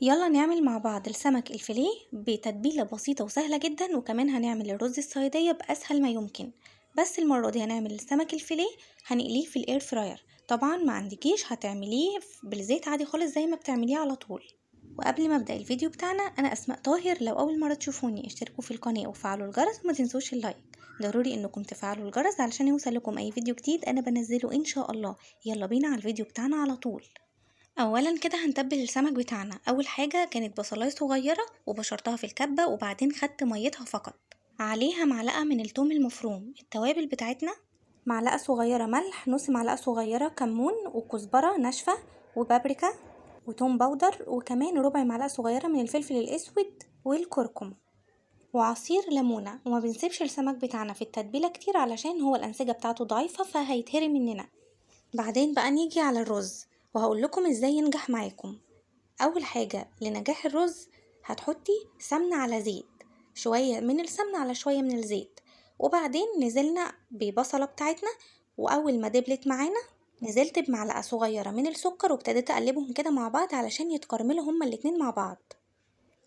يلا نعمل مع بعض السمك الفيليه بتتبيلة بسيطة وسهلة جدا، وكمان هنعمل الرز الصيادية بأسهل ما يمكن. بس المرة دي هنعمل السمك الفيليه هنقليه في ال air fryer. طبعا ما عندكيش هتعمليه بالزيت عادي خالص زي ما بتعمليه على طول. وقبل ما ابدا الفيديو بتاعنا، انا اسماء طاهر، لو اول مرة تشوفوني اشتركوا في القناة وفعلوا الجرس وما تنسوش ال like. ضروري انكم تفعلوا الجرس علشان يوصل لكم اي فيديو جديد انا بنزله ان شاء الله. يلا بينا على الفيديو بتاعنا على طول. اولا كده هنتبل السمك بتاعنا. اول حاجة كانت بصلايه صغيرة وبشرتها في الكبه، وبعدين خدت ميتها فقط. عليها معلقه من التوم المفروم، التوابل بتاعتنا معلقه صغيرة ملح، نص معلقه صغيرة كمون، وكزبره ناشفة، وبابريكا، وتوم powder، وكمان ربع معلقه صغيرة من الفلفل الاسود والكركم، وعصير ليمونه. وما بنسيبش السمك بتاعنا في التتبيله كتير علشان هو الانسجة بتاعته ضعيفة فهيتهري مننا. بعدين بقى نيجي على الرز وهقول لكم ازاي ينجح معاكم. اول حاجة لنجاح الرز هتحطي سمنه على زيت، شوية من السمنة على شوية من الزيت، وبعدين نزلنا ببصله بتاعتنا، واول ما دبلت معانا نزلت بمعلقه صغيرة من السكر وابتديت اقلبهم كده مع بعض علشان يتكرملوا هما الاتنين مع بعض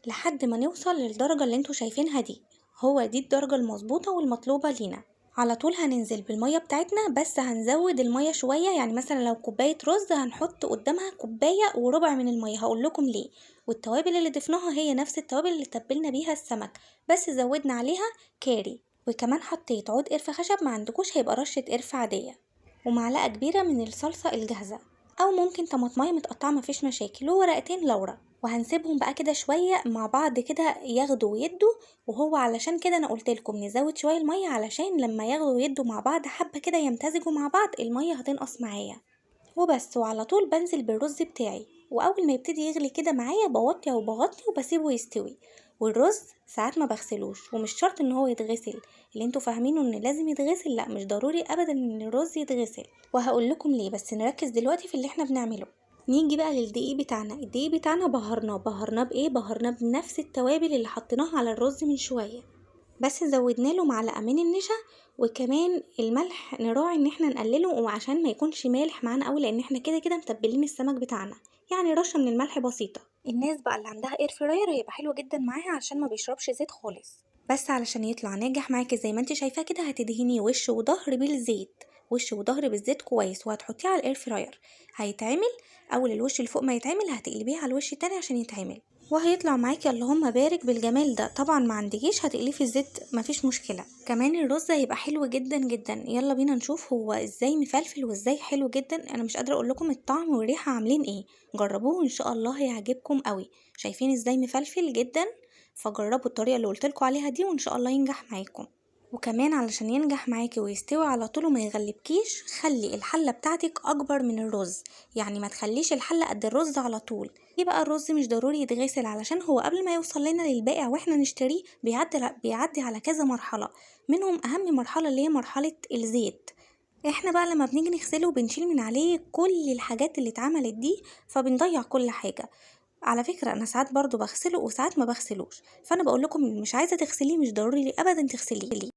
لحد ما نوصل للدرجة اللي انتوا شايفينها دي. هو دي الدرجة المظبوطه والمطلوبه لينا. على طول هننزل بالمية بتاعتنا، بس هنزود المية شوية، يعني مثلا لو كوباية رز هنحط قدامها كوباية وربع من المية، هقول لكم ليه. والتوابل اللي ضفناها هي نفس التوابل اللي تبلنا بيها السمك، بس زودنا عليها كاري، وكمان حطيت عود قرفه خشب، ما عندكوش هيبقى رشه قرفه عادية، ومعلقة كبيرة من الصلصه الجاهزة، او ممكن طماطمايه متقطعه مفيش مشاكل، وورقتين لورا. وهنسيبهم بقى كده شوية مع بعض كده ياخدوا ويدوا. وهو علشان كده انا قلت لكم نزود شوية المية، علشان لما ياخدوا ويدوا مع بعض حبه كده يمتزجوا مع بعض المية هتنقص معايا وبس. وعلى طول بنزل بالرز بتاعي، واول ما يبتدي يغلي كده معايا بوطي وبغطي وبسيبه يستوي. والرز ساعات ما بغسلوش، ومش شرط ان هو يتغسل، اللي انتوا فاهمينه ان لازم يتغسل لا، مش ضروري ابدا ان الرز يتغسل، وهقول لكم ليه، بس نركز دلوقتي في اللي احنا بنعمله. نيجي بقى للدقيق بتاعنا. الدقيق بتاعنا بهرناه بايه؟ بهرناه بنفس التوابل اللي حطيناها على الرز من شوية، بس زودنا له معلقه من النشا، وكمان الملح نراعي ان احنا نقلله وعشان ما يكونش مالح معانا قوي، لان احنا كده كده متبلين السمك بتاعنا، يعني رشه من الملح بسيطة. الناس بقى اللي عندها air fryer هيبقى حلو جدا معاها عشان ما بيشربش زيت خالص. بس علشان يطلع ناجح معاكي زي ما انت شايفاه كده هتدهني وش وظهر بالزيت، وش وظهر بالزيت كويس، وهتحطيه على ال air fryer. هيتعمل اول الوش اللي فوق ما يتعمل هتقلبيه على الوش التاني عشان يتعمل، وهيطلع معاكي اللهم بارك بالجمال ده. طبعا ما عندكيش هتقليه في الزيت مفيش مشكلة. كمان الرز هيبقى حلو جدا جدا. يلا بينا نشوف هو ازاي مفلفل وازاي حلو جدا. انا مش قادرة اقول لكم الطعم والريحه عاملين ايه، جربوه ان شاء الله هيعجبكم قوي. شايفين ازاي مفلفل جدا؟ فجربوا الطريقة اللي قلت لكم عليها دي وان شاء الله ينجح معاكم. وكمان علشان ينجح معاكي ويستوي على طول وما يغلبكيش، خلي الحلة بتاعتك اكبر من الرز، يعني ما تخليش الحلة قد الرز على طول. يبقى الرز مش ضروري يتغسل، علشان هو قبل ما يوصل لنا للبائع واحنا نشتريه بيعدي على كذا مرحلة، منهم اهم مرحلة اللي هي مرحلة الزيت. احنا بقى لما بنيجي نغسله بنشيل من عليه كل الحاجات اللي اتعملت دي، فبنضيع كل حاجة. على فكرة انا ساعات برضو بغسله وساعات ما بغسلوش، فانا بقول لكم مش عايزة تغسليه مش ضروري ابدا تغسليه.